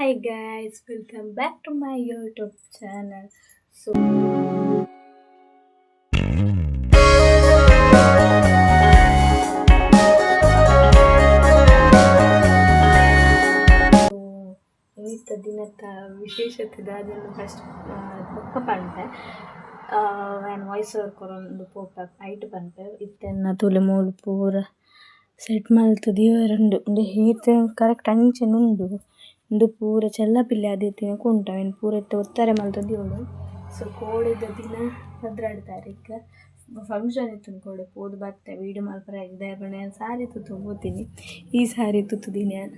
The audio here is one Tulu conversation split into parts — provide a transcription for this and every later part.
Hi guys, welcome back to my YouTube channel. So ಇನಿತ ದಿನತ ವಿಶೇಷತೆ ದಾದನ್ನು ಫಸ್ಟ್ ಬೊಕ್ಕ ಪನ್ಪೆ. ಯಾನ್ ವಾಯ್ಸ್ ಓವರ್ ಕೊರೊಂದು ಪೋಪೆ, ಐಟ್ ಪನ್ಪೆ. ಇತ್ತೆ ಎನ್ನ ತೂಲೆ ಮೂಲು ಪೂರ ಸೆಟ್ ಮಲ್ತ್ ದೀವರೆ ಉಂಡು. ಉಂದು ಈತ್ ಕರೆಕ್ಟ್ ಅಂಚನೆ ಉಂಡು. ಉಂದು ಪೂರ ಚೆಲ್ಲ ಪಿಲ್ಲೆ ಆದಿತ್ತಿನ ಕುಂಟು ಐನ್ ಪೂರ ಇತ್ತೆ ಒತ್ತಾರೆ ಮಲ್ತ್ ದೀವೊಡು. ಸೊ ಕೋಡೆದ ದಿನ 12 ತಾರೀಕು ಫಂಕ್ಷನ್ ಇತ್ತುಂಡು. ಕೋಡೆ ಪೋದು ಬತ್ತೆ, ವೀಡಿಯೋ ಮಲ್ಪರೆ ಆಯ್ತು. ದಾಯೆ ಪಂಡ ಯಾನ್ ಸಾರಿ ತುತ್ತು ಪೋತೀನಿ. ಈ ಸಾರಿ ತುತ್ತುದೀನಿ ಯಾನ್,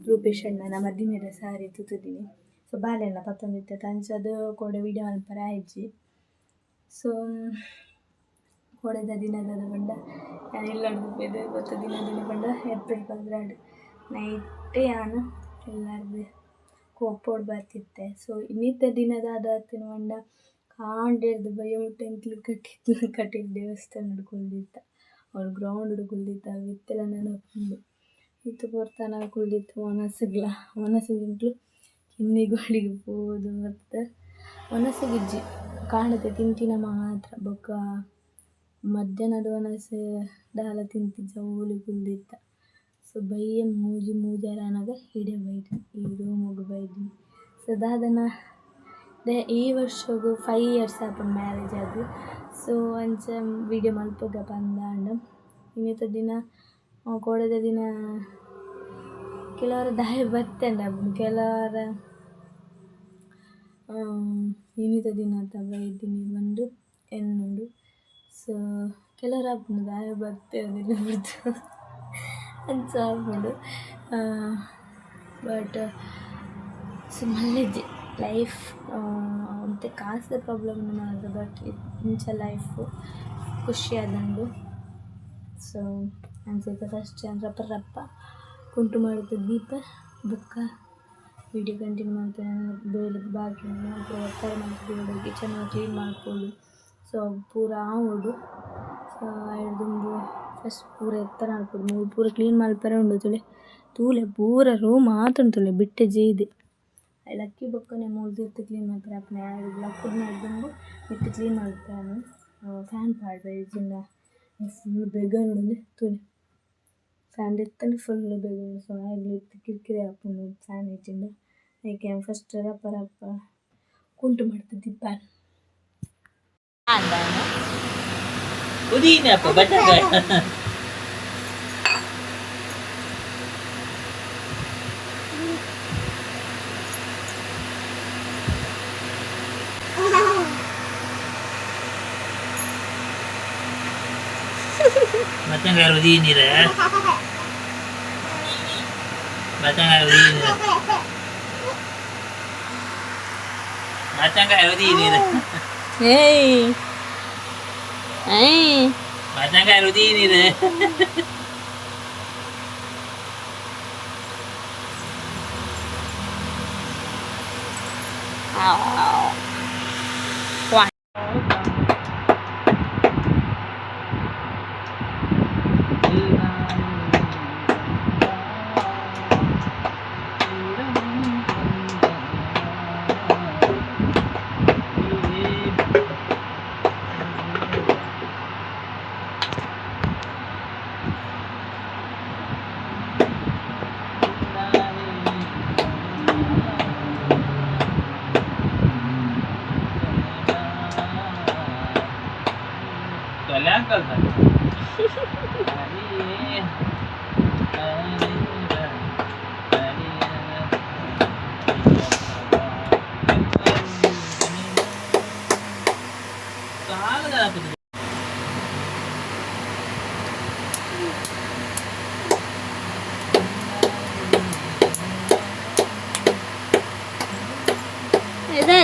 ರೂಪೇಶ್ ಅಣ್ಣನ ಮದಿಮೆದ ಸಾರಿ ತುತ್ತುದೀನಿ. ಸೊ ಬಾಲೆಲ್ಲ ಪತ್ತೊಂದಿತ್ತೆ, ಅಂಚಾದ್ ಕೋಡೆ ವೀಡಿಯೋ ಮಲ್ಪರೆ ಆಯಿಜಿ. ಸೊ ಕೋಡೆದ ದಿನದ ಪಂಡ ಯಾನ್ ಇಲ್ಲಡ್ದು ಪೋಯ್ದೆ. ಬೊತ್ತ ದಿನ ದಿನ ಪಂಡ ಏಪ್ರಿಲ್ 12 ನೈಟ್ ಯಾನ್ ಇಲ್ಲಡ್ದು ಕೋಪೊಡು ಬತ್ತಿತ್ತೆ. ಸೊ ಇನ್ನಿತ್ತ ದಿನ ದಾದ ಆತಿನ ಪಂಡ ಕಾಂಡೆರ್ದ್ ಬಯ್ಯ ಮುಟ್ಟ ಎಂಕ್ಲು ಕಟೀಲ್ ಕಟೀಲ್ ದೇವಸ್ಥಾನಡ್ ಕುಲ್ದಿತ್ತ. ಅವ್ಲು ಗ್ರೌಂಡ್ ಕುಲ್ದಿತ್ತ. ಅವು ಇತ್ತೆಲ ನೆನಪುಂಡು. ಇತ್ ಪೊರ್ತನ ಕುಲ್ದಿತ್ತ. ವನಸ್ಗ್ಲ ವನಸ್ಗ್ ಎಂಕ್ಲು ಕಿನ್ನಿಗೋಳಿಗ್ ಪೋದು ಬತ್ತ್ ವನಸ್ಗ್ ಇಜ್ಜಿ, ಕಾಂಡೆದ ತಿಂತಿನ ಮಾತ್ರ. ಬೊಕ್ಕ ಮಧ್ಯಾಹ್ನದ ವನಸ್ ದಾಲ ತಿಂತಿಜ್ಜ, ಓಲು ಕುಲ್ದಿತ್ತ. ಸೊ ಬಯ್ಯ ಮೂಜಿ ಮೂಜರೆ ಆನಗ ಇಡೆ ಬೈದಿನಿ, ಈ ರೂಮುಗು ಬೈದಿನಿ. ಸೊ ದಾದನ ಈ ವರ್ಷಗು 5 ಇಯರ್ಸ್ ಆಪುಂಡು ಮ್ಯಾರೇಜ್ ಆದ್. ಸೊ ಅಂಚ ವೀಡಿಯೋ ಮಲ್ಪುಗ ಪಂದಾಂಡ್. ಇನಿತ ದಿನ ಕೋಡೆದ ದಿನ ಕೆಲವರ ದಾಯೆ ಬತ್ತೆಂಡ, ಕೆಲವರ ಇನಿತ ದಿನತ ಬೈದಿನಿ ಪಂದ್ ಎನ್ನುಂಡು. ಸೊ ಕೆಲವರ ಆಪುಂಡು ದಾಯೆ ಬತ್ತೆ ಅಂದ್ ಬುಡ್ದು ಅಂಚ ಆಪುಂಡು. ಬಟ್ ಸೊ ಮಲ್ಲೆಜ್ಜಿ ಲೈಫ್ ಒಂತೆ ಕಾಸ್ದ ಪ್ರಾಬ್ಲಮ್ ಮಾತ್ರ, ಬಟ್ ಇಂಚ ಲೈಫ್ ಖುಷಿಯಾದುಂಡು. ಸೊ ಅಂಚ ಇತ್ತೆ ಫಸ್ಟ್ ಯಾನ್ ರಪ್ಪ ರಪ್ಪ ಕುಂಟು ಮಡಿತ್ ದೀಪೆ, ಬೊಕ್ಕ ವೀಡಿಯೋ ಕಂಟಿನ್ಯೂ ಮಲ್ಪುವೆ. ಬೇಲೆ ಬಾಕಿ ಉಂಡು, ಪೂರ ಒಟ್ಟಾರೆ ಮಲ್ತ್ ದೀವೊಡು, ಕಿಚನ್ ಕ್ಲೀನ್ ಮಲ್ಪೊಡು. ಸೊ ಪೂರ ಆವೊಡು. ಸೊ ಐಡ್ದ್ ದುಂಬು ಫಸ್ಟ್ ಪೂರ ಎತ್ತರ ಮಲ್ಪೊಡು. ಮೂಲು ಪೂರ ಕ್ಲೀನ್ ಮಲ್ಪೆರೆ ಉಂಡು. ತೂಲೆ ತೂಲೆ ಪೂರ ರೂಮ್ ಆತುಂಡು ತೂಲೆ ಬಿಟ್ಟೆ ಜೇದ್. ಲಕ್ಕಿ ಬೊಕ್ಕನೆ ಮೂಲು ತಿರ್ತ್ ಕ್ಲೀನ್ ಮಲ್ಪೆರೆ ಆಪುನ. ಲಕ್ಕುದು ದುಂಬು ಮಿತ್ತ್ ಕ್ಲೀನ್ ಮಲ್ಪೆ. ಫ್ಯಾನ್ ಪಾಡ್ವೆ, ಇಜ್ಜಿಂಡ ಫುಲ್ ಬೆಗರುಂಡು. ತೂಲೆ ಫ್ಯಾನ್ ದೆತ್ತಂಡ ಫುಲ್ ಬೆಗರುಂಡು. ಸೊ ಆಯೆಗ್ಲ ಇತ್ತೆ ಕಿರಿಕಿರಿ ಆಪುಂಡು ಫ್ಯಾನ್ ಇಜ್ಜಿಂಡ. ಐಕೆ ಯಾನ್ ಫಸ್ಟ್ ರಪ್ಪ ರಪ್ಪ ಕುಂಟು ಮಡ್ತ್ ದೀಪೆ. ಪುದೀನಪ್ಪ ಬಟ್ಟಂಗಾಯ. ಬಚ್ಚಂಗಾಯ ಉದೀನಿರ, ಬಚ್ಚಂಗಾಯ ಉದೀನಿರ, ಬಚ್ಚಂಗಾಯ ಉದೀನಿರ. ಏಯ್ ಏಯ್. ಬಚ್ಚಂಗಾಯ ಉದೀನಿರ.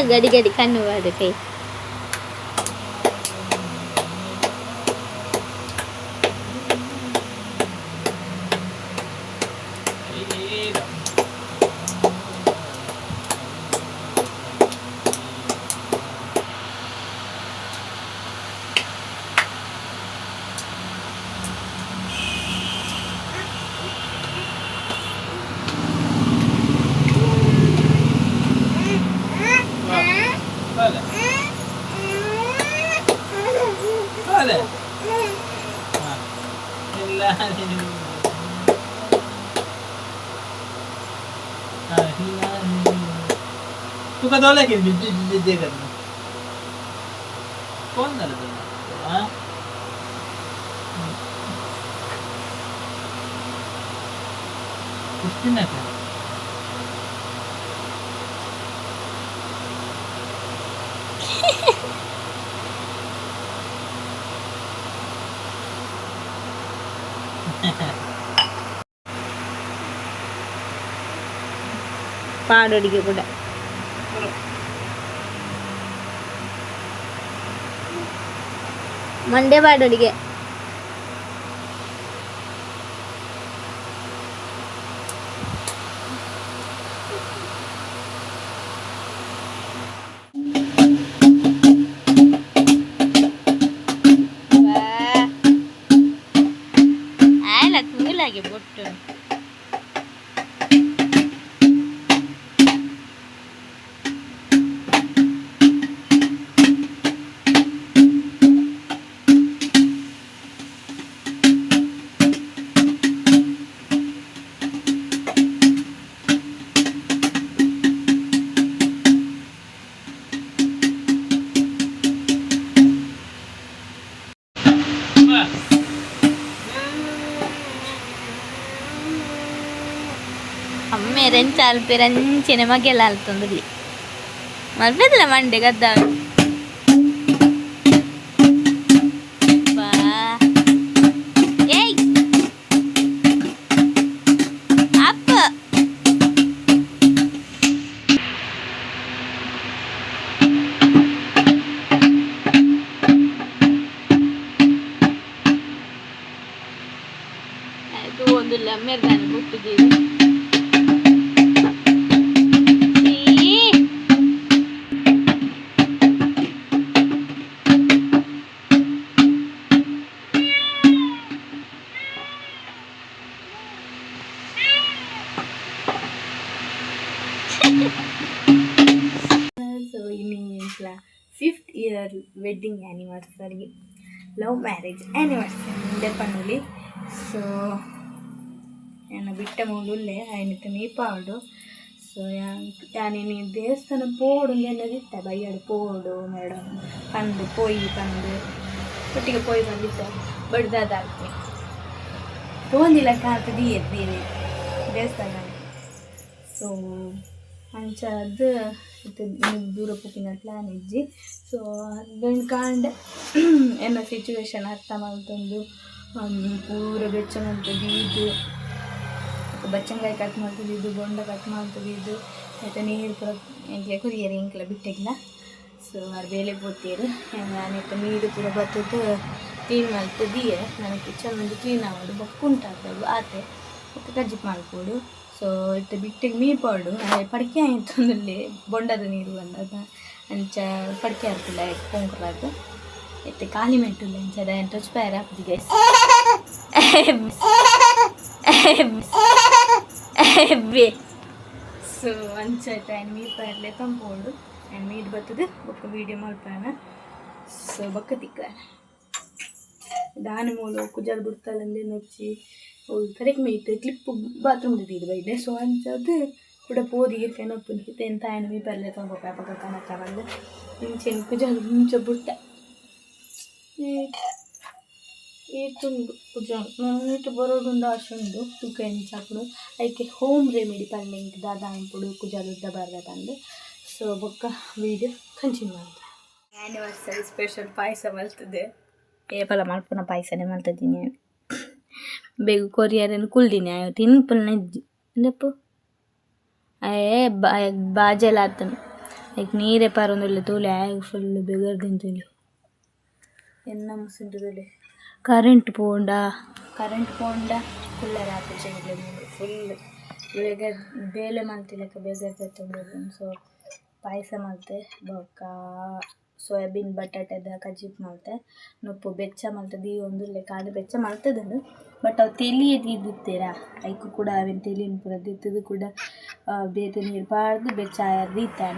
ಗಡಿ ಗಡಿ ಕಣ್ಣು ಬಾಡು ಕೈ. तुका दोले की बिज्जी करना कोण झालं तुला हा? कुस्ती नका. ಪಾಡೋಡಿಗೆ ಕೂಡ ಮಂಡೆ ಪಾಡೋಡಿಗೆ. ಆಯ್ಲ ತೂಲಾಗೆ ಬೊಟ್ಟು. ಅಮ್ಮೆ ರೆಂಚ ಅಲ್ಪೆ ರಂಚಿನ ಮಗೆಲ್ಲ ಅಲ್ತೊಂದುಲ್ಲಿ ಮಲ್ಪೆದಿಲ್ಲ ಮಂಡೆ ಗದ್ದ ಬಾ. ಏಯ್ ಅಪ್ಪ. ಆಯ್ತು ಒಂದು ಲಮ್ಮೆರ್ದಾನೆ ಬಿಟ್ಟಿದ್ದೀವಿ. ಸೊ ಇನ್ನು ಎಂಕ್ಲ fifth year wedding anniversary, love marriage anniversary ಮುಂದೆ ಪಣ್ಣುಲಿ. ಸೊ ಎನ್ನ ಬಿಟ್ಟ ಮೂಲು ಆಯ್ನಿತ ಮೀಪಾವಡು. ಸೊ ಯಾನಿನಿ ದೇವಸ್ಥಾನ ಪೋಡು ಎನ್ನದಿತ್ತ ಬಯ್ಯಾಡು ಪೋಡು ಮೇಡಮ್ ಪಂದು ಪೋಯಿ ಪಂದು ಒಟ್ಟಿಗೆ ಪೋಯಿ ಬಂದಿತ್ತ ಬಡ್ದಾದಾಗ್ತಿ ಪೋಂದಿಲ್ಲ ಕಾತದಿ ಎದ್ದೀರಿ ದೇವಸ್ಥಾನ. ಸೊ ಅಂಚಾದ್ ಇತ್ತೆ ದೂರ ಪೋಪಿನ ಪ್ಲ್ಯಾನ್ ಇಜ್ಜಿ. ಸೊ ಹಸ್ಬೆಂಡ್ ಕಾಂಡ ಎನ್ನ ಸಿಚುವೇಶನ್ ಅರ್ಥ ಮಲ್ತೊಂದು ಪೂರ ಬೆಚ್ಚ ಮಲ್ತದೀದು, ಬಚ್ಚಂಗಾಯಿ ಕಟ್ ಮಲ್ತದಿದ್ದು, ಬೊಂಡ ಕಟ್ ಮಲ್ತದಿದ್ದು, ಐತ ನೀರು ಪೂರ ಎಂಕ್ಲೆ ಕೊರಿಯೆರ್ ಎಂಕ್ಲ ಬಿಟ್ಟೆಗ್ಲ. ಸೊ ಆರ್ ಬೇಲೆ ಪೋತೇರು, ಯಾನ್ ಇತ್ತೆ ನೀರು ಪೂರ ಬತ್ತುದು ಕ್ಲೀನ್ ಮಲ್ತ್ ದೀಯೆ. ನನ ಕಿಚನ್ ಒಂಜಿ ಕ್ಲೀನ್ ಆವೊಡು ಬೊಕ್ಕ ಉಂಟಾತವು ಆತೆ ಬೊಕ್ಕ ಕಜ್ಜಿಪ್ ಮಲ್ಪೊಡು. ಸೊ ಇತ್ತೆ ಬಿಟ್ಟೆಗ್ ಮೀಪಾವೊಡು. ಪಡಿಕೆ ಆಯ್ತೊಂದುಲ್ಲೆ ಬೊಂಡದ ನೀರು ಬಂದದ ಅಂಚ ಪಡಿಕೆ ಆಪುಂಡು ಪೊಂಕುಲಾದ್. ಇತ್ತೆ ಖಾಲಿ ಮೆಟ್ಟುಲ್ಲೆ ಅಂಚ ದಾಯೆ ತೊಜ್ಪಾಯೆರೆ ಆಪುಜಿ ಗೈಸ್. ಸೊ ಅಂಚ ಇತ್ತೆ ಆಯ್ನ್ ಮೀಪಾಯೆರ್ಲೆ ತಂಪೋಡು ಆ್ಯಂಡ್ ಮೀಟ್ ಬತ್ತುದು ಬೊಕ್ಕ ವೀಡಿಯೋ ಮಲ್ಪಾನ. ಸೊ ಬೊಕ್ಕ ತಿಕ್ಕುವೆ. ದಾನೆ ಮೂಲು ಕುಜಲ್ ಬುಡ್ತಲಂದೆ ನೊಚ್ಚಿ ಸರಿಕ್ ಮೀಟ್ ಕ್ಲಿಪ್ ಬಾತ್ರೂಮ್ ದೀದ್ ಬೈದೆ. ಸೊ ಅಂಚಾದ್ ಕುಡ ಪೋದು ಈರ್ ಕನಪುನಿ. ಇತ್ತೆ ಎಂತ ಆಯ್ನ ಮೀಪೆರ್ಲೆ ತಂಪೋಪ ಅಪಗ ಕನತ ಬಂದು ಇಂಚೆನ್ ಕುಜಲ್ ಮುಂಚ ಬುಡ್ತ ಏತುಂಡು ಕುಜಲ್ ನೀಟ್ ಬರೋಡುಂಡು ಆಶೆ ಉಂಡು. ತೂಕ ಎಂಚ ಆಪುಂಡು. ಐಕೆ ಹೋಮ್ ರೆಮಿಡಿ ಪನ್ಲೆ ಎಂಕ್ ದಾದ ಆನ್ಪುಡು ಕುಜಲ್ ಉದ್ದ ಬರ್ರೆ ಪಂದ್. ಸೊ ಬೊಕ್ಕ ವೀಡಿಯೋ ಕಂಟಿನ್ಯೂ ಮಲ್ತ. ಆ್ಯನಿವರ್ಸರಿ ಸ್ಪೆಷಲ್ ಪಾಯಸ ಮಲ್ತದೆ. ಏಪಲ ಮಲ್ಪುನ ಪಾಯಸನೇ ಮಲ್ತದೀನಿ. ಬೇಗ ಕೊರಿಯರನ್ನು ಕುಲ್ದಿನಿ ಆಯ್ ತಿನ್ಪುನ ಇಜ್ಜಿ ಇಂದಪ್ಪು ಆಯೆ ಬಾಜೆಲ ಆತನು ಐಕ್ ನೀರೇ ಪರೊಂದುಲ್ಲೆ ತೂಲೆ. ಆಯಗ್ ಫುಲ್ ಬೆಗರ್ ತಿಂತುಲೆ ಎನ್ನ ಮುಸುಂಟು ತೂಲೆ. ಕರೆಂಟ್ ಪೋಂಡ, ಕರೆಂಟ್ ಪೋಂಡ ಕುಲ್ಲರೆ ಆಪುಜಿ ಫುಲ್ ಬೇಗ ಬೇಲೆ ಮಲ್ತಿಲೆಕ್ಕ ಬೇಜಾರು ತತ್ತೊಂದು. ಸೊ ಪಾಯಸ ಮಲ್ತೆ, ಬೊಕ್ಕ ಸೋಯಾಬೀನ್ ಬಟಾಟೆದ ಕಜಿಪ್ ಮಲ್ತೆ, ನುಪ್ಪು ಬೆಚ್ಚ ಮಲ್ತೆ ದೀವೊಂದುಲ್ಲೆ. ಕಾಂಡೆ ಬೆಚ್ಚ ಮಲ್ತುದುಂಡು ಬಟ್ ಅವು ತೆಲಿಯೆ ದೀದಿತ್ತೆರಾ ಐಕ್ ಕೂಡ ಅವೆನ್ ತೆಲಿನ್ ಪೂರ ದೆತ್ತುದು ಕೂಡ ಬೇತೆ ನೀರು ಪಾಡ್ದು ಬೆಚ್ಚ ಆಯೆರ್ ದೀತಾನ.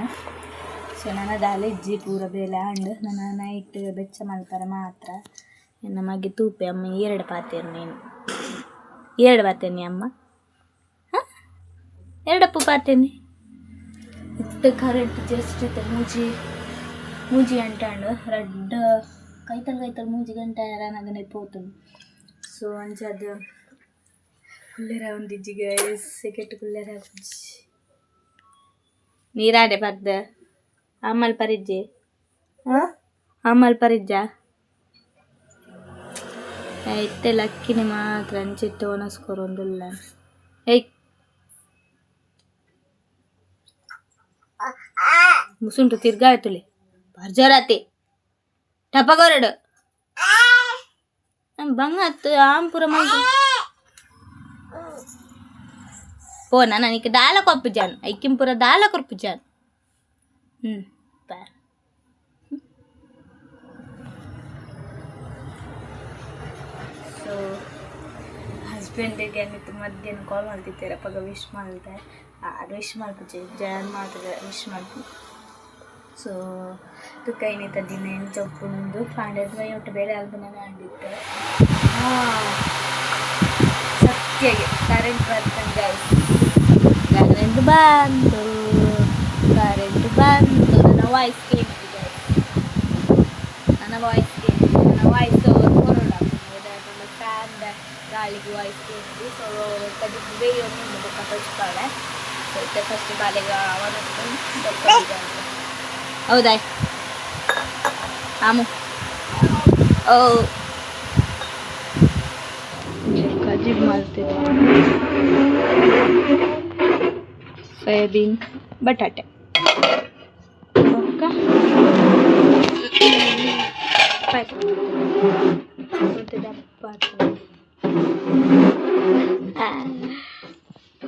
ಸೊ ನನ ದಾಲ ಇಜ್ಜಿ, ಪೂರ ಬೇಲೆ ಆಂಡ್. ನನ ನೈಟ್ ಬೆಚ್ಚ ಮಲ್ಪರೆ ಮಾತ್ರ. ಎನ್ನ ಮಗೆ ತೂಪೆ ಅಮ್ಮ ಎರಡು ಪಾತೆರ್ನೆ ನೀನು ಎರಡು ಪಾತೆರ್ನಿ ಅಮ್ಮ. ಹಾಂ, ಎರಡಪ್ಪು ಪಾತೆರ್ನಿ. ಕರೆಂಟ್ ಜಸ್ಟ್ ಇತ್ತೆ ಮೂಜಿ ಮೂಜಿ ಗಂಟೆ ಆಂಡ್ ರಡ್ಡ್ ಕೈತಲ್ ಕೈತಲ್ 3 ಗಂಟೆ ಆನಗನೆ ಪೋತುಂಡು. ಸೊ ಅಂಚಾದ್ ಕುಲ್ಲೆರೆ ಆವೊಂದಿಜ್ಜಿ ಗೈಸ್, ಸೆಕೆಟ್ ಕುಲ್ಲೆರೆ ಆಪುಜಿ. ನೀರಾಡೆ ಪರ್ದ್ ಅಮ್ಮಲ್ ಪರಿಜ್ಜಿ ಅಮ್ಮಲ್ ಪರಿಜ್ಜ ಇತ್ತೆ ಲಕ್ಕಿನಿ ಮಾತ್ರ ಅಂಚಿತ್ತೆ ಒನಸ್ ಕೊರೊಂದುಲ್ಲ. ಏಯ್ ಮುಸುಂಟು ತಿರ್ಗಾಯ್ತುಲೆ ಬರ್ಜೋರಾತಿ ಟಪಗೊರಡು ಬಂಗತ್ತು ಆಂಪುರ ಮಲ್ತು ಪೋನ ನನಗೆ ದಾಲ ಕೊಪ್ಪುಜಾನ್ ಐಕಿಂಪುರ ದಾಲ ಕೊರ್ಪುಜಾನ್. ಬಾರ್. ಸೊ ಹಸ್ಬೆಂಡಿಗೆ ಅನ್ನಿತ್ತು ಮಧ್ಯಾಹ್ನ ಕಾಲ್ ಮಾಡ್ತಿದ್ದಾರೆ ಅಪ್ಪಗ ವಿಶ್ ಮಾಡ್ತೆ, ಅದು ವಿಶ್ ಮಲ್ಪುಜೆ ಜಾನ್ ಮಾಡ್ತದೆ ವಿಶ್ ಮಲ್ಪು. ಸೊ ತುಕ್ಕ ಇನ್ನಿತ ದಿನ ಎಂಚ ಉಪ್ಪುಂಡು ಪಾಂಡೆದ ಒಟ್ಟು ಬೇರೆ ಆಲ್ಬನ ಅಂದಿತ್ತೆ. ಸತ್ಯಗೆ ಕರೆಂಟ್ ಬರ್ತದೆ ಗೈಸ್, ಕರೆಂಟ್ ಬಂತು, ಕರೆಂಟ್ ಬಂತು. ನನ್ನ ವಾಯ್ಸ್ ಕೇಳಿದೆ ಗೈಸ್, ನನ್ನ ವಾಯ್ಸ್ ಕೇಳಿದೆ, ನನ್ನ ವಾಯ್ಸ್ ಕೊರೋಡ ಫ್ಯಾನ್ ಗಾಳಿಗೆ ವಾಯ್ಸ್ ಕೇಳಿದೆ. ಸೊ ಕಜಿಪು ಬೇಯೊಂದು ಬೊಕ್ಕ ತೋಚ್ಪಾಳೆ. ಸೊ ಇತ್ತೆ ಫಸ್ಟ್ ಬಾಲೆಗ ಬೊಕ್ಕ ಹೌದಾ ಆಮು ಓ ಕಜಿಬ್ ಮಾಡ್ತಿದ್ದೆ ಸೋಯಾಬೀನ್ ಬಟಾಟೆ ಬೊಕ್ಕ ಪಾಯಸ ಮತ್ತೆ ದಪ್ಪ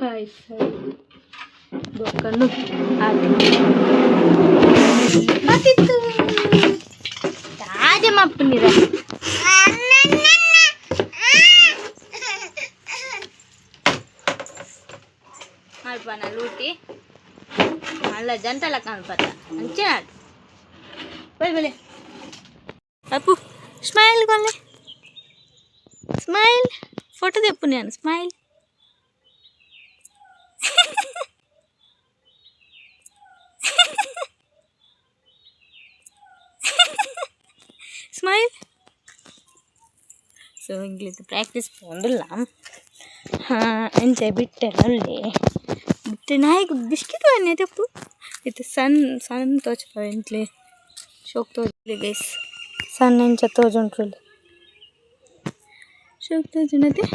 ಪಾಯಸ ಬೊಕ್ಕ ನುಗ್ಗೆ ಆತಿತ್ತು. ತಾಜೆ ಮಪ್ಪುನಿರ ಮಲ್ಪನ ಲೂಟಿ ಮಲ್ಲ ಜಂಟಲ ಕಾಣ್ಪತ್ತ ಅಂಚೆ ಬಲೆ ಬಲೆ ಅಪ್ಪು ಸ್ಮೈಲ್ ಕೊಲ್ಲೆ ಸ್ಮೈಲ್ ಫೋಟೋ ತೆಪ್ಪು ನಾನು ಸ್ಮೈಲ್ ಸ್ಮೈಲ್. ಸೊ ಇಂಗ್ಲೀಷ್ ಪ್ರಾಕ್ಟೀಸ್ ಪೋಂದುಲ್ಲ. ಹಾಂ ಎಂಚ ಬಿಟ್ಟೆ ಅಲ್ಲೇ ಬಿಟ್ಟೆ ನಾಯಿಗೆ ಬಿಸ್ಕಿಟ್ ಬನ್ನಿ ತಪ್ಪು ಇತ್ತು ಸಣ್ಣ ಸಣ್ಣ ತೋಚ ಎಂಟ್ಲೆ ಶೋಕ್ ತೋಜಲಿ ಗೈಸ್, ಸಣ್ಣ ಎಂಚ ತೋಜುಂಟ್ರಲ್ಲಿ ಶೋಕ್ ತೋಜುನತೆ.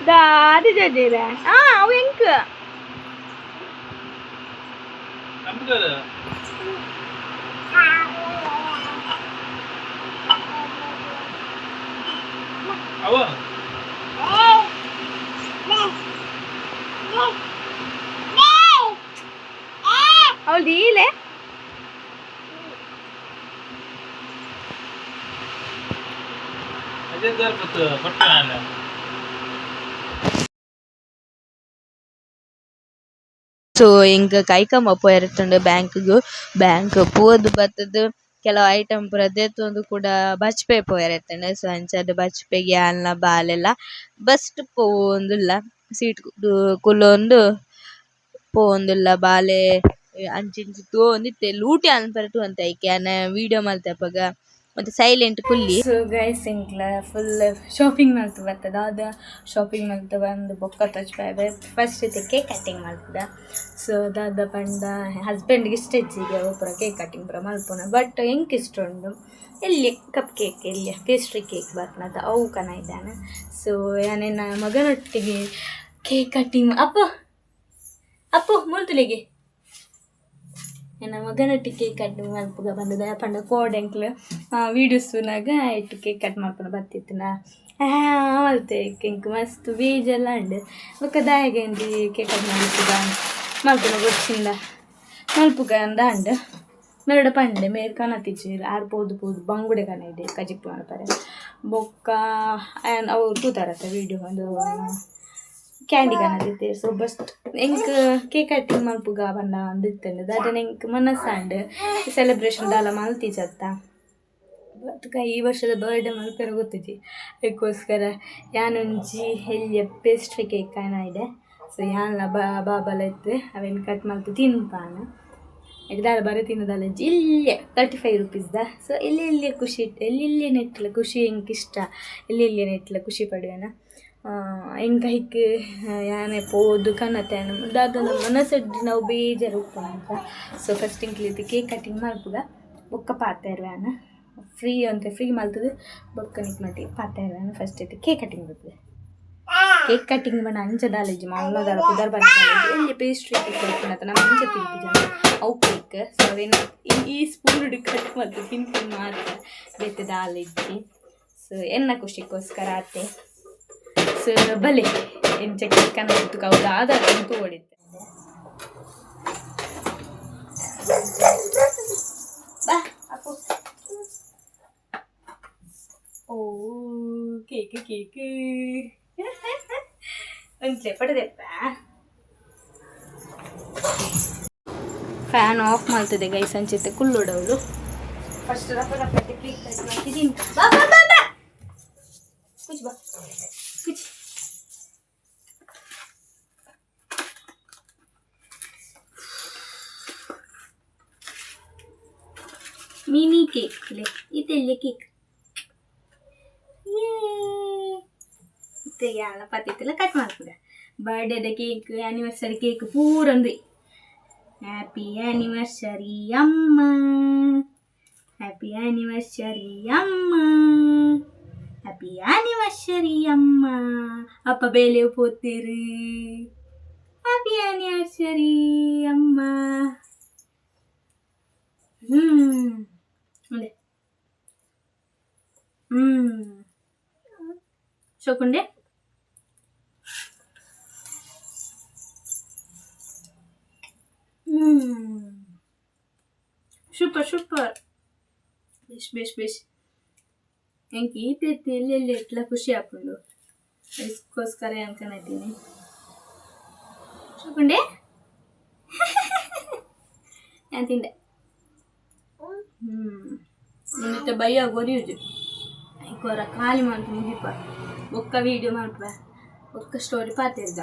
ದಾದಿ ಜೋಜಿರ ಅವು ಎಂಕ್ ಅವ ಅವಳು ದೀಲೆ ಅದೇ ಕೊಟ್ಟಲ್ಲ. ಸೊ ಎಂಕ್ ಕೈಕಂಬ ಪೋಯೆರೆ ಬ್ಯಾಂಕ್ ಗ್ ಬ್ಯಾಂಕ್ ಪೋದು ಬತ್ತುದು ಕೆಲವು ಐಟಮ್ ಪೂರ ದೆತ್ತೊಂದು ಕುಡ ಬಜ್ಪೆ ಪೋಯೆರೆ ಇತ್ತುಂಡು. ಸೊ ಅಂಚಾದ್ ಬಜ್ಪೆಗ್ ಯಾನ್ಲ ಬಾಲೆಲ ಬಸ್ಟ್ ಪೋವೊಂದುಲ್ಲ, ಸೀಟ್ ಕುಲ್ಲೊಂದು ಪೋವೊಂದುಲ್ಲ. ಬಾಲೆ ಅಂಚಿ ಇಂಚಿ ತೂವೊಂದಿತ್ತೆ, ಲೂಟಿ ಮನ್ಪೆರೆ ತೂವೊಂತೆ ಐಕ್ ಯಾನ್ ವೀಡಿಯೋ ಮಲ್ತೆ ಅಪಗ ಒಂತೆ ಸೈಲೆಂಟ್ ಕುಲ್ಲಿ. ಸೊ ಗೈಸ್ ಎಂಕ್ಲ ಫುಲ್ ಶಾಪಿಂಗ್ ಮಲ್ತ್ ಬತ್ತದ ದಾದ ಶಾಪಿಂಗ್ ಮಲ್ತ್ ಬಂದು ಬೊಕ್ಕ ತೋಜ್ಪಾವೆ. ಫಸ್ಟ್ ಇತ್ತೆ ಕೇಕ್ ಕಟ್ಟಿಂಗ್ ಮಲ್ಪುದ. ಸೊ ದಾದ ಪಂಡ ಹಸ್ಬೆಂಡ್ಗೆ ಇಷ್ಟ ಇಜ್ಜಿಗೆ ಅವು ಪೂರ ಕೇಕ್ ಕಟ್ಟಿಂಗ್ ಪೂರ ಮಲ್ಪುನ, ಬಟ್ ಎಂಕ್ ಇಷ್ಟ ಉಂಡು. ಎಲ್ಲಿ ಕಪ್ ಕೇಕ್ ಎಲ್ಲಿ ಪೇಸ್ಟ್ರಿ ಕೇಕ್ ಬರ್ಪುನತ ಅವು ಕನ ಇದ್ದಾನೆ. ಸೊ ಯಾನೆನ್ನ ಮಗನೊಟ್ಟಿಗೆ ಕೇಕ್ ಕಟ್ಟಿಂಗ್ ಅಪ್ಪು ಅಪ್ಪು ಮುಲ್ತುಲಿಗೆ ಎನ್ನ ಮಗನೊಟ್ಟಿಗೆ ಕೇಕ್ ಕಟ್ ಮಲ್ಪುಗ ಬಂದದ ಪಂಡ ಕೋಡ್ ಎಂಕ್ಲು ವೀಡಿಯೋಸ್ ತೂನಾಗ ಇಟ್ಟು ಕೇಕ್ ಕಟ್ ಮಲ್ಪುನ ಬತ್ತಿತ್ತಿನ ಮಲ್ತೆ ಎಂಕ್ ಮಸ್ತ್ ಬೇಜೆಲ್ಲ ಉಂಡು. ಬೊಕ್ಕ ದಾಯೆಗ್ ಇಂದು ಕೇಕ್ ಕಟ್ ಮಲ್ಪುಗ ಮಲ್ಪುನ ಬೊಡ್ಚಿಂದ ಮಲ್ಪುಗ ಅಂದ ಅಂಡ್ ಮೇರ್ಡ ಪಂಡೆ ಮೇರ್ ಕನತಿಜ್ಜೆರ್ ಆರ್ ಪೋದು ಪೋದು ಬಂಗುಡೆ ಕನ ಇದೆ ಕಜಿಪು ಮಲ್ಪರೆ. ಬೊಕ್ಕ ಅವು ತೂತಾರತ್ತ ವೀಡಿಯೋ ಒಂದು ಕ್ಯಾಂಡಿ ಕನದಿತ್ತೆರ್. ಸೊ ಬಸ್ಟ್ ಎಂಕ್ ಕೇಕ್ ಕಟ್ಟಿಂಗ್ ಮಲ್ಪುಗ ಪಂಡ ಅಂದ್ ಇತ್ತುಂಡು ದಾದನ ಎಂಕ್ ಮನಸ್ಸಾಂಡ್ ಸೆಲೆಬ್ರೇಷನ್ ದಾಲ ಮಲ್ತಿಜತ್ತ. ತುಕ ಈ ವರ್ಷದ ಬರ್ಡೇ ಮಲ್ಪೆರೆ ಗೊತ್ತಿಜಿ. ಅದಕ್ಕೋಸ್ಕರ ಯಾನೊಂಜಿ ಎಲ್ಯ ಪೇಸ್ಟ್ರಿ ಕೇಕ್ ಇದೆ. ಸೊ ಯಾನ್ಲ ಬಾಬಲ ಇತ್ತು ಅವೇನು ಕಟ್ ಮಲ್ತು ತಿನ್ಪಾನ. ದಾದ ಬರ ತಿನ್ನೋದಲ್ಲ ಇಲ್ಲೇ 35 ರುಪೀಸ್ದ. ಸೊ ಎಲ್ಲೆಲ್ಲಿ ಖುಷಿ ಎಲ್ಲೆಲ್ಲಿ ನೆಟ್ಲ ಖುಷಿ ಎಂಕ್ ಇಷ್ಟ, ಎಲ್ಲೆಲ್ಲಿ ನೆಟ್ಲ ಖುಷಿ ಪಡುವೆನ. ಎಂಕ್ ಐಕ್ ಯಾನೆ ಪೋದು ಕನತೆ ದಾದ ಮನಸ್ಸಡ್ಡಿ ನಾವು ಬೇಜಾರು ಉಪ್ಪುನಂತ. ಸೊ ಫಸ್ಟ್ ಇಂಕ್ಲಿತ್ತು ಕೇಕ್ ಕಟಿಂಗ್ ಮಲ್ಪುಗ ಬೊಕ್ಕ ಪಾತೆರ್ವ್ಯಾನ ಫ್ರೀ ಅಂತ ಫ್ರೀ ಮಲ್ತದು ಬೊಕ್ಕ ನಿಕ್ ಮಟ್ಟಿಗೆ ಪಾತೆರ್ವ್ಯಾನ. ಫಸ್ಟ್ ಇತ್ತು ಕೇಕ್ ಕಟಿಂಗ್ ಬರ್ತದೆ. ಕೇಕ್ ಕಟಿಂಗ್ ಬಣ್ಣ ಅಂಚ ದಾಲೇಜಿ ಮಲ್ಲದಾಲ ಪುದರ್ ಬಂದ ಎಲ್ಲಿ ಪೇಸ್ಟ್ರಿ ಕೇಕ್ ಕೊಡ್ತೀನಂತ ನಮ್ಮ ಅಂಚ ತಿನ್ಪು ಜನ ಅವು ಕೇಕ್. ಸೊ ಅವೇನು ಈ ಸ್ಪೂನ್ ಕಟ್ ಮಲ್ತು ತಿನ್ಪು ಮಾತ್ರ ಬೇತೆ ದಾಲೇಜಿ. ಸೊ ಎನ್ನ ಖುಷಿಗೋಸ್ಕರ ಆತೆ. ಸೊ ಬಲೆ ಎಂಚ ಕೇಕ್ ಅನ್ನ ಹೌದು ಆಧಾರ ಅಂತೂ ಹೊಡಿತೆ. ಬಾ ಅಪ್ಪು. ಓ ಕೇಕ್ ಕೇಕ್ ಒಂದ್ಲೆ ಪಡೆದಪ್ಪ. ಫ್ಯಾನ್ ಆಫ್ ಮಾಡ್ತಿದ್ದೆ ಗೈಸ್, ಅಂಚಿತ್ತೆ ಕುಲ್ಲುಡವಳು. ಫಸ್ಟ್ ರಪ್ಪ ರಪ್ಪ ಕೇಕ್ ಕಟ್ ಮಾಡ್ತಿದ್ದೀನಿ. ಬಾ ಬಾ ಬಾ ಬಾ, ಕುಚ್ ಬಾ ಕುಚ್. ಮಿನಿ ಕೇಕ್ ಇದೆಲ್ಲ ಕೇಕ್ ಇತ್ತೆ ಯಾಲ ಪತ್ತಿತ್ತೆಲ್ಲ ಕಟ್ ಮಾಡ್ತದೆ. ಬರ್ಡೇದ ಕೇಕ್, ಆ್ಯನಿವರ್ಸರಿ ಕೇಕ್ ಪೂರಂದು. ಹ್ಯಾಪಿ ಆ್ಯನಿವರ್ಸರಿ ಅಮ್ಮ, ಹ್ಯಾಪಿ ಆ್ಯನಿವರ್ಸರಿ ಅಮ್ಮ, ಹ್ಯಾಪಿ ಆ್ಯನಿವರ್ಸರಿ ಅಮ್ಮ. ಅಪ್ಪ ಬೇಲೆ ಪೋತಿರು. ಹ್ಯಾಪಿ ಆ್ಯನಿವರ್ಸರಿ ಅಮ್ಮ. ಅದೇ ಶೋಕುಂಡೆ. ಸೂಪರ್ ಸೂಪರ್, ಬೇಷ್ ಬೇಷ್ ಬೇಷ್. ಎಂಕ್ ಈತ ಎಲ್ಲೆಲ್ಲಿ ಎಟ್ಲ ಖುಷಿ ಆಪುಂಡು, ಅದಕ್ಕೋಸ್ಕರ ಅನ್ಕೊಂಡಿದ್ದೀನಿ. ಶೋಕುಂಡೆ ನಾನು ತಿಂದೆ. ಮತ್ತೆ ಬಯ್ಯ ಗೊರಿಯುಜು ಐಕೋರ ಖಾಲಿ ಮಾಡ್ತು ಮುಗಿಪ. ಬೊಕ್ಕ ವೀಡಿಯೋ ಮಾಡ್ಪ, ಬೊಕ್ಕ ಸ್ಟೋರಿ ಪಾತಿರ್ದ.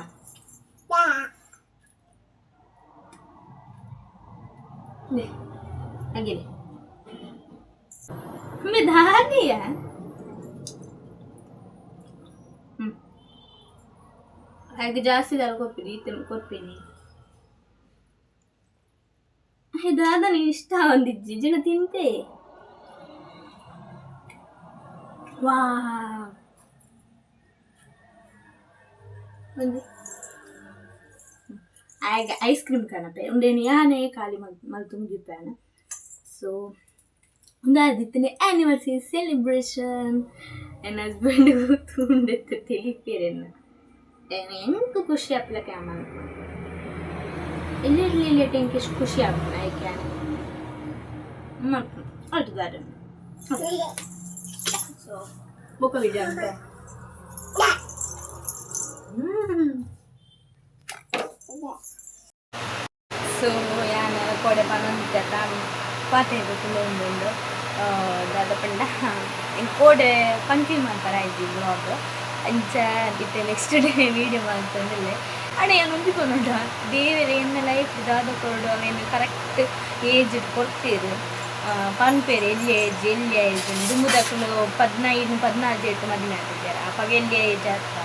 ಹಾಗೆ ದಾದಿಯ. ಹಾಗೆ ಜಾಸ್ತಿ ದಾಲ ಕೊಪ್ಪಿನಿ ಈತೆ ಕೊರ್ಪಿನಿ. ದಾದನ ಇಷ್ಟ ಒಂದಿಜ್ಜಿ ಜನ ತಿಂತೆ. ವಾ ಒಂಜಿ ಆಗ ಐಸ್ ಕ್ರೀಮ್ ಕಣಪೆ ಉಂಡೇನು ಯಾನೇ ಖಾಲಿ ಮಲ್ತು ಮುಗಿಪಾನ. ಸೊ ಉಂದಾದಿತ್ತನೆ ಆ್ಯನಿವರ್ಸರಿ ಸೆಲೆಬ್ರೇಷನ್. ನನ್ನ ಹಸ್ಬೆಂಡ್ ಉಂಡೆತ್ತು ತಿಳಿಪೇರೆನ್ನ ಎಂಕ್ ಖುಷಿ ಆಪಲ ಕ್ಯಾಮನ್ ಎಲ್ಲೆಲ್ಲಿ ಎಂಕ್ ಎಷ್ಟು ಖುಷಿ ಆಪುನ ಐಕ್ಯಾನ ಅಲ್ಟುದಾರೆ. ಸೊ ಬೊಕ್ಕ ವಿಡಿಯೋ ಅಂತ. ಸೊ ಯಾನ್ ಕೋಡೆ ಪನೊಂದಿತ್ತೆ ಪಾತೆರ್ದ ಉಂಡು ದಾದ ಪಂಡ ಎಂಕ್ ಕೋಡೆ ಕಂಟಿನ್ಯೂ ಮಲ್ಪರ ಆಯ್ತು ಬ್ಲಾಗ್. ಅಂಚ ಇತ್ತೆ ನೆಕ್ಸ್ಟ್ ಡೇ ವೀಡಿಯೋ ಮಲ್ತೊಂದುಲ್ಲೆ. ಅಡ ಯಾನ್ ಒಂಜಿ ಪನೊಡ, ದೇವೆರ್ ಎನ್ನ ಲೈಫ್ ದಾದ ಕೊರೊಡು ಅವೇನು ಕರೆಕ್ಟ್ ಏಜ್ ಕೊರ್ತೆರ್. ಪನ್ಪೆರ್ ಎಲ್ಯ ಏಜ್ ಎಲ್ಯ ಏಜ್. ದುಂಬುದಕುಲು 15 14 ಏಟ್ ಮದಿಮೆ ಆತಿಜ್ಜೆರ್. ಅಪಗ ಎಲ್ಯ ಏಜ್ ಆತ,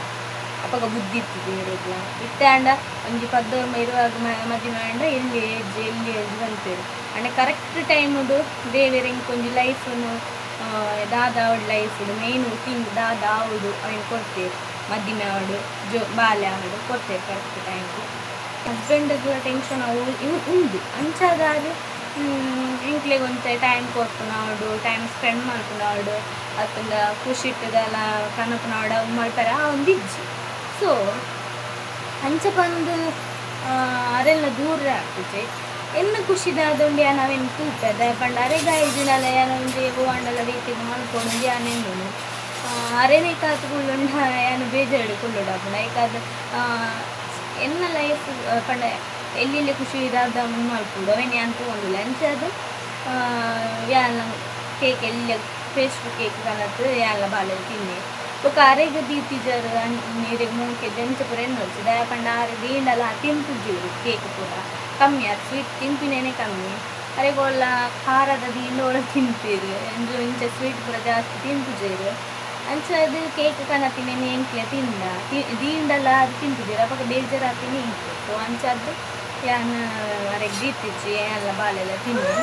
ಅಪಗ ಬುದ್ಧಿ ಇತ್ತು ದೇವೆರೆಗ್ಲ. ಇತ್ತೆ ಆಂಡ ಒಂಜಿ ಪದ್ದೊರ್ಮ ಇರುವಾಗ ಮದಿಮೆ ಆಂಡ ಎಲ್ಯ ಏಜ್ ಎಲ್ಯ ಏಜ್ ಪನ್ಪೆರ್. ಆಂಡ ಕರೆಕ್ಟ್ ಟೈಮುಡು ದೇವೆರ್ ಎಂಕ್ ಒಂಜಿ ಲೈಫ್ನು ದಾದ ಆವಡ್ ಲೈಫ್ಡ್ ಮೇನ್ ಥಿಂಗ್ ದಾದ ಆವೊಡು ಅವೆನ್ ಕೊರ್ತೆರ್. ಮದಿಮೆ ಆವಡ್ ಜೋ ಬಾಲೆ ಆವಡ್ ಕೊರ್ತೆರ್ ಕರೆಕ್ಟ್ ಟೈಮ್ಗ್. ಹಸ್ಬೆಂಡ್ಗ್ಲ ಟೆನ್ಷನ್ ಅವು ಇವು ಉಂಡು. ಅಂಚಾದಾದ್ ಎಂಕ್ಲೆಗ್ ಒಂತೆ ಟೈಮ್ ಕೊರ್ಪುನ ಆವಡ್, ಟೈಮ್ ಸ್ಪೆಂಡ್ ಮಲ್ಪುನ ಆವಡ್, ಅತ್ತಂಡ ಖುಷಿಟ್ ದಾಲ ಕನಪುನ ಆವಡ್ ಅವು ಮಲ್ಪೆರೆ ಆವೊಂದಿಜ್ಜಿ. ಸೊ ಅಂಚ ಪಂದ್ ಅರೆಲ್ನ ದೂರ ಆಪುಜೆ. ಎನ್ನ ಖುಷಿ ದಾದ ಉಂಡು ಯಾನ್ ಅವೆನ್ ತೂಪೆ. ದಾಯೆ ಪಂಡ ಅರೆಗ್ ಆಯಿಜಿಂಡಲ ಯಾನ್ ಒಂಜಿ ಒವ್ವು ಆಂಡಲ ರೀತಿಗ್ ಮಲ್ಪೊಡು ಯಾನ್ ಎನ್ನುನು. ಅರೆನೈಕಾತ್ ಕುಲ್ಲುಂಡ ಯಾನ್ ಬೇಜಾರ್ಡ್ ಕುಲ್ಲೊಡಾಪುಂಡು. ಐಕಾದ್ ಎನ್ನ ಲೈಫ್ ಪಂಡ ಎಲ್ಲೆಲ್ಲಿ ಖುಷಿ ದಾದ ಮಲ್ಪೊಡು ಅವೆನ್ ಯಾನ್ ತೂವೊಂದುಲ್ಲೆ. ಅಂಚಾದ್ ಯಾನ್ ಕೇಕ್ ಎಲ್ಯ ಪೇಸ್ಟ್ರಿ ಕೇಕ್ ಕನತ್ ಯಾನ್ಲ ಬಾಲೆಲ್ ತಿನ್ನೆ. ಬೊಕ ಅರೆಗ್ ದೀತಿಜರ್ ಇರೆಗ್ ಮೋಕೆ ಅಂಚ ಪೂರ ಎನ್ನೊಡ್ಚಿ. ದಾಯೆ ಪಂಡ ಆರ್ ದೀಂಡಲ ತಿನ್ಪುಜೆರ್. ಕೇಕ್ ಪೂರ ಕಮ್ಮಿ, ಆರ್ ಸ್ವೀಟ್ ತಿನ್ಪಿನೇನೆ ಕಮ್ಮಿ. ಅರೆಗ್ ಓಲ ಖಾರದ ದೀಂಡ ಓಲ ತಿನ್ಪೆರ್. ಇಂಚ ಸ್ವೀಟ್ ಪೂರ ಜಾಸ್ತಿ ತಿನ್ಪುಜೆರ್. ಅಂಚಾದ್ ಕೇಕ್ ಕನತಿನೇನೆ ಎಂಕ್ಲೆ ತಿಂದ. ದೀಂಡಲ ಆರ್ ತಿನ್ಪುಜೆರ್. ಅಪಗ ಬೇಜಾರಾಪಿನಿ ಎಂಕ್. ಸೊ ಅಂಚಾದ್ ಯಾನ್ ಅರೆಗ್ ದೀತಿಜಿ, ಯಾನ್ಲ ಬಾಲೆಲ ತಿನ್ನೆ.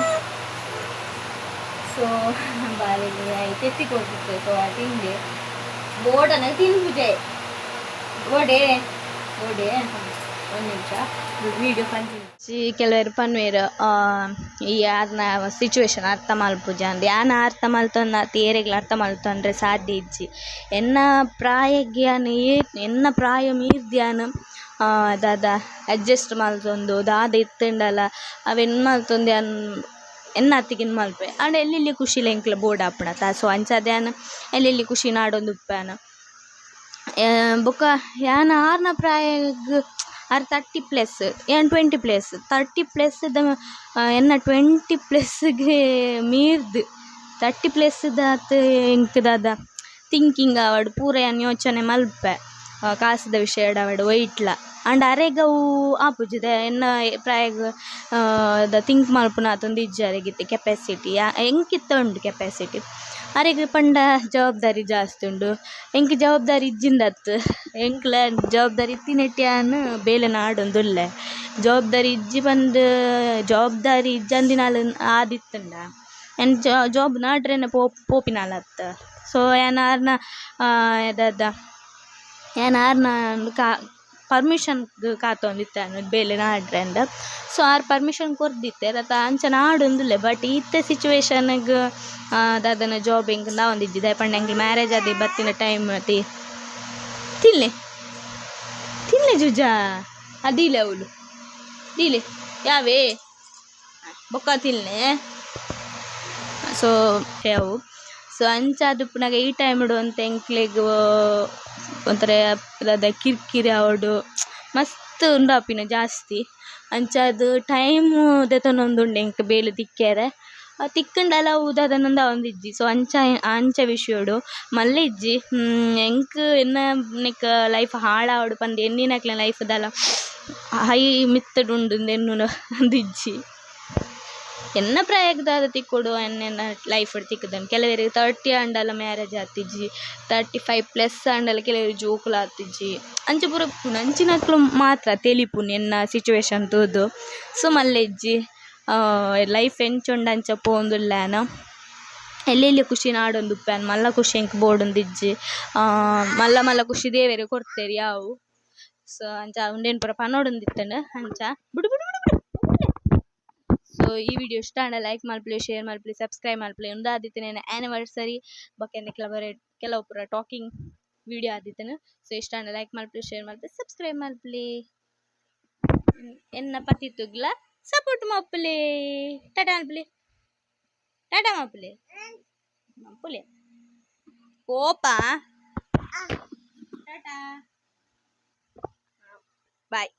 ಸೊ ಬಾಲೆಗ್ ಐತೆ ತೆತ್ತಿ ಕೊರ್ತಿತ್ತೆ. ಸೊ ಆ ತಿಂದೆ. ಬೋಡನ ತಿನ್ಪುಜೆ. ಬೋಡೆ ಬೋಡೆ. ಒಂದು ನಿಮಿಷ, ವಿಡಿಯೋ ಕಂಟಿನ್ಯೂ. ಕೆಲವೆರ್ ಪನ್ಪೆರ್ ಈ ಆರ್ನ ಸಿಚುವೇಶನ್ ಅರ್ಥ ಮಲ್ಪುಜ ಅಂದ್. ಯಾನ್ ಅರ್ಥ ಮಲ್ತೊಂದು ಏರೆಗ್ಲ ಅರ್ಥ ಮಲ್ತೊನ್ರೆ ಸಾಧ್ಯ ಇಜ್ಜಿ. ಎನ್ನ ಪ್ರಾಯಗ್ ಯಾನ್ ಏತ್ ಎನ್ನ ಪ್ರಾಯ ಮೀರ್ದ್ ಯಾನ್ ದಾದ ಅಡ್ಜಸ್ಟ್ ಮಲ್ತೊಂದು ದಾದ ಇತ್ತ್ಂಡಲ ಅವೆನ್ ಮಲ್ತೊಂದು ಯಾನ್ ಎನ್ನಾತಿಗೆನ್ ಮಲ್ಪುವೆ. ಆಂಡ ಎಲ್ಲೆಲ್ಲ್ಯ ಎಲ್ಯ ಖುಷಿಲ ಎಂಕ್ಲ ಬೋಡಾಪುಂಡತ. ಸೊ ಅಂಚಾದ್ ಯಾನ್ ಎಲ್ಯ ಎಲ್ಯ ಖುಷಿ ನಾಡೊಂದುಪ್ಪುವೆ ಯಾನ್. ಬೊಕ ಯಾನ್ ಆರ್ನ ಪ್ರಾಯಗ್, ಆರ್ 30+, ಯಾನ್ 20+. 30+ ದ ಎನ್ನ 20+ಗ್ ಮೀರ್ದ್ 30+ದಾತ್ ಎಂಕ್ ದಾದ ಥಿಂಕಿಂಗ್ ಆವಡ್ ಪೂರ ಯಾನ್ ಯೋಚನೆ ಮಲ್ಪೆ. ಕಾಸ್ದ ವಿಷಯಡ್ ಆವಡ್ ಒಯ್ಟ್ಲ. ಆಂಡ ಅರೆಗ್ ಅವು ಆಪುಜಿ. ದಾಯೆ ಎನ್ನ ಪ್ರಾಯಗ್ ದ ಥಿಂಕ್ ಮಲ್ಪುನಾತ್ ಇಜ್ಜಿ ಅರೆಗ್ ಇತ್ತೆ ಕೆಪಾಸಿಟಿ. ಎಂಕ್ ಇತ್ತೆ ಉಂಡು ಕೆಪಾಸಿಟಿ. ಅರೆಗ್ ಪಂಡ ಜವಾಬ್ದಾರಿ ಜಾಸ್ತಿ ಉಂಡು. ಎಂಕ್ ಜವಾಬ್ದಾರಿ ಇಜ್ಜಿಂದತ್ತ್, ಎಂಕ್ಲ ಜವಾಬ್ದಾರಿ ಇತ್ತಿನೆಟ್ಟ್ ಯಾನ್ ಬೇಲೆ ನಾಡೊಂದುಲ್ಲೆ. ಜವಾಬ್ದಾರಿ ಇಜ್ಜಿ ಪಂದ್, ಜವಾಬ್ದಾರಿ ಇಜ್ಜಂದಿನಾಲ್ ಆದಿತ್ತ್ಂಡ ಯಾನ್ ಜಾಬ್ ನಾಡ್ರೆನೆ ಪೋಪಿನಾಲ್ ಅತ್ತ್. ಸೊ ಯಾನ್ ಆರ್ನ ದಾದ ಯಾನ್ ಆರ್ನ ಪರ್ಮಿಷನ್ ಕಾತೊಂದಿತ್ತೆ ಯಾನ್ ಬೇಲೆ ನಾಡ್ರೆ ಅಂದ್. ಸೊ ಆರ್ ಪರ್ಮಿಷನ್ ಕೊರ್ದಿತ್ತೆರ್ ಅತ, ಅಂಚ ನಾಡೊಂದುಲ್ಲೆ. ಬಟ್ ಇತ್ತೆ ಸಿಚುವೇಶನ್ಗ್ ದಾದನ ಜಾಬ್ ಎಂಕ್ ಆವೊಂದಿಜ್ಜಿ. ದಾಯೆ ಪಂಡ ಎಂಕ್ ಮ್ಯಾರೇಜ್ ಆದ್ ಬತ್ತಿನ ಟೈಮ್ ಅತಿ. ತಿನ್ಲೆ ತಿನ್ಲೆ ಜುಜಾ. ದೀಲೆ ಅವುಲು ದೀಲೆ ಯಾವೇ ಬೊಕ್ಕ ತಿನ್ಲೆ. ಸೊ ಅವು ಸೊ ಅಂಚಾದ್ ಉಪ್ಪುನಗ ಈ ಟೈಮ್ಡ್ ಒಂತೆ ಎಂಕ್ಲೆಗ್ ಒಂಥರ ದಾದ ಕಿರಿಕಿರಿ ಆವಡ್ ಮಸ್ತ್ ಉಂದಾಪಿನ ಜಾಸ್ತಿ. ಅಂಚಾದ್ ಟೈಮ್ ದೆತೊನೊಂದುಂಡು ಎಂಕ್ ಬೇಲೆ ತಿಕ್ಕೆರೆ. ತಿಕ್ಕ್ಂಡಲ ಅವು ದಾದನ ಆವೊಂದಿಜ್ಜಿ. ಸೊ ಅಂಚ ಅಂಚ ವಿಷಯೊಡು ಮಲ್ಲೆ ಇಜ್ಜಿ. ಎಂಕ್ ಎನ್ನ ನೆಕ್ ಲೈಫ್ ಹಾಳಾವಡ್ ಪಂದ್ ಎನ್ನಿನಕ್ಲೆನ ಲೈಫ್ ದಾಲ ಹೈ ಮಿತ್ತ್‌ಡ್ ಉಂಡು ಎನ್ನುನ ಅಂದಿಜ್ಜಿ. ಎನ್ನ ಪ್ರಾಯಗ್ ದಾದ ತಿಕ್ಕೊಡು ಎನ್ನ ಲೈಫ್ ತಿಕ್ಕುದುಂಡು. ಕೆಲವೆರೆಗ್ 30 ಆಂಡಲ ಮ್ಯಾರೇಜ್ ಆತಿಜಿ, 35+ ಆಂಡಲ ಕೆಲವೆರ್ ಜೋಕುಲು ಆತಿಜಿ, ಅಂಚ ಪೂರ ಉಪ್ಪುಂಡು. ಅಂಚಿನಕುಲು ಮಾತ್ರ ತೆಲಿಪುನು ಎನ್ನ ಸಿಚುವೇಶನ್ ತೂದು. ಸೊ ಮಲ್ಲೆ ಇಜ್ಜಿ, ಲೈಫ್ ಎಂಚ ಉಂಡು ಅಂಚ ಪೋವೊಂದುಲ್ಲೆ ಯಾನ್. ಎಲ್ಯ ಎಲ್ಯ ಖುಷಿ ನಾಡೊಂದುಪ್ಪೆ ಯಾನ್. ಮಲ್ಲ ಖುಷಿ ಎಂಕ್ ಬೋಡುಂದಿಜ್ಜಿ. ಮಲ್ಲ ಮಲ್ಲ ಖುಷಿ ದೇವೆರ್ ಕೊರ್ತೆರ್ ಯಾವು. ಸೊ ಅಂಚ ಉಂದೆನ್ ಪೂರ ಪನೊಡುಂದಿತ್ತುಂಡು ಅಂಚ ಬುಡು ಬುಡು ಬುಡು ಬುಡು. ಸೊ ಈ ವಿಡಿಯೋ ಇಷ್ಟ ಆಂಡ ಲೈಕ್ ಮಲ್ಪುಲೆ, ಶೇರ್ ಮಲ್ಪುಲೆ, ಸಬ್ಸ್ಕ್ರೈಬ್ ಮಲ್ಪುಲೆ. ಉಂದು ಆದಿತ್ತಿನ ಆನಿವರ್ಸರಿ ಬೊಕ್ಕ ನಿಕ್ಲ ಬರೆ ಕೆಲವು ಪೂರ ಟಾಕಿಂಗ್ ವಿಡಿಯೋ ಆದಿತ್ತುಂಡು. ಸೊ ಇಷ್ಟ ಆಂಡ ಲೈಕ್ ಮಲ್ಪುಲೆ, ಶೇರ್ ಮಲ್ಪುಲೆ, ಸಬ್ಸ್ಕ್ರೈಬ್ ಮಲ್ಪುಲೆ. ಎನ್ನ ಪತಿತುಗ್ಲ ಸಪೋರ್ಟ್ ಮಲ್ಪುಲೆ. ಟಾಟಾ ಮಲ್ಪುಲೆ, ಟಾಟಾ ಮಲ್ಪುಲೆ, ಮಲ್ಪುಲೆ. ಕೋಪ. ಟಾಟಾ, ಬಾಯ್.